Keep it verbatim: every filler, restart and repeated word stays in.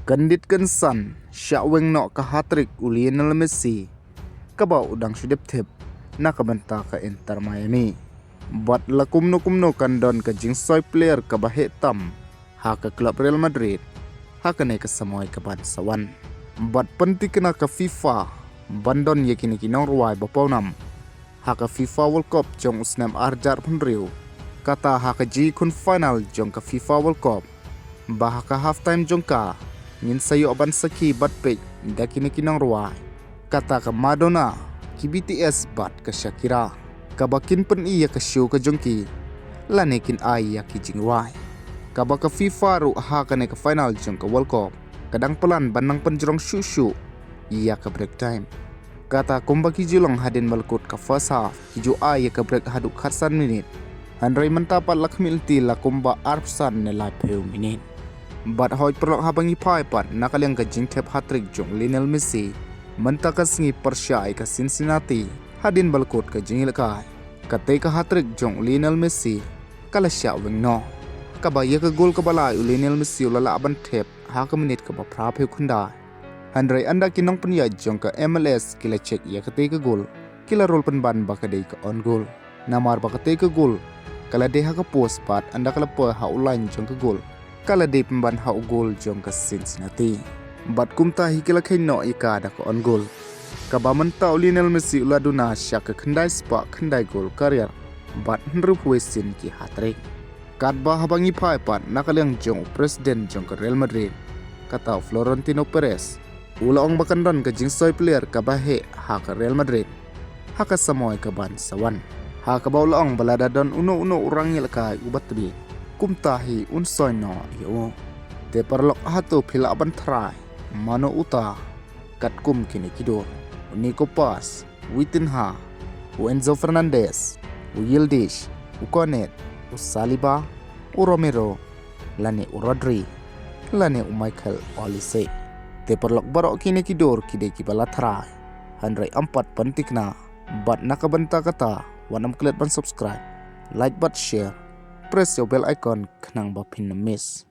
Kyndit kynsan, shah weng noh ka hat-trick u Lionel Messi, kaba u dang shu dep thep na ka bynta ka Inter Miami. Bad la kumno kumno kan don ka jingsoi player kaba heh tam ha ka club Real Madrid ha kane ka samoi ka ban sa wan. Bad pynthikna ka FIFA ban don ïa kine ki nongrwai ba pawnam ha ka FIFA World Cup jong u snem ar hajar arphew hynriew. Kata ha ka jingïakhun final jong ka FIFA World Cup, ba ha ka half time jong ka ngin sa ïoh ban sakhi bad peit da kine ki nongrwai, kata ka Madonna, ki B T S bad ka Shakira, kaba kin pyni ïa ka show ka jong ki lane kin ai ïa ki jingrwai. Kaba ka FIFA ruh ha kane ka final jong ka World Cup ka dang plan ban nang pynjrong shuh shuh ïa ka break time. Kata kumba ki ju long hadien ba la kut ka first half, ki ju ai ïa ka break haduh khatsan minit. Hynrei mynta pat la khmih lynti la kumba arphew san ne laiphew minit. Bad hooid paralok, haba ngi phai pat na ka liang ka jingthep hat-trick jong u Lionel Messi mynta ka sngi pyrshah ïa ka Cincinnati hadien ba la kut ka jingïalehkai, katei ka hat-trick jong u Lionel Messi ka la shah weng noh. Kaba ïa ka gol kaba lai u Lionel Messi u la lah ban thep ha ka minit kaba phraphew khyndai. Hynrei ynda ki nongpynïaid jong ka M L S ki la check ïa katei ka gol, ki la rule pynban ba ka dei ka own goal. Namar ba katei ka gol ka la dei ha ka post bad ynda ka la poi ha u line jong ka gol, ka la dei pynban ha u gol jong ka Cincinnati. Bad kumta hi ki la kheiñ noh ïa ka da ka own goal. Kaba mynta u Lionel Messi u la duna sha ka khyndai spah khyndai gol career bad hynriewphew wei sien ki hat-trick. Katba haba ngi phai pat na ka liang jong u president jong ka Real Madrid, kata u Florentino Perez, u la ong ba kan don ka jingsoi player kaba heh ha ka Real Madrid ha ka samoi ka ban sa wan. Ha kaba u la ong ba lada don uno uno u rangïalehkai uba tbit, kumta hi un soi noh ïa u. Te paralok, hato phi lah ban tharai mano uta? Katkum kine ki dur: u Nico Paz, u Vitinha, u Enzo Fernandez, u Yildiz, u Cornet, u Saliba, u Romero, lane u Rodri, lane u Michael Olise. Te paralok, baroh kine ki dur ki dei kiba la tharai. Hynrei ym pat pynthikna. Bad na ka bynta kata, wat nym klet ban subscribe, like bad share, press ïa u bell icon khnang ba phin nym miss.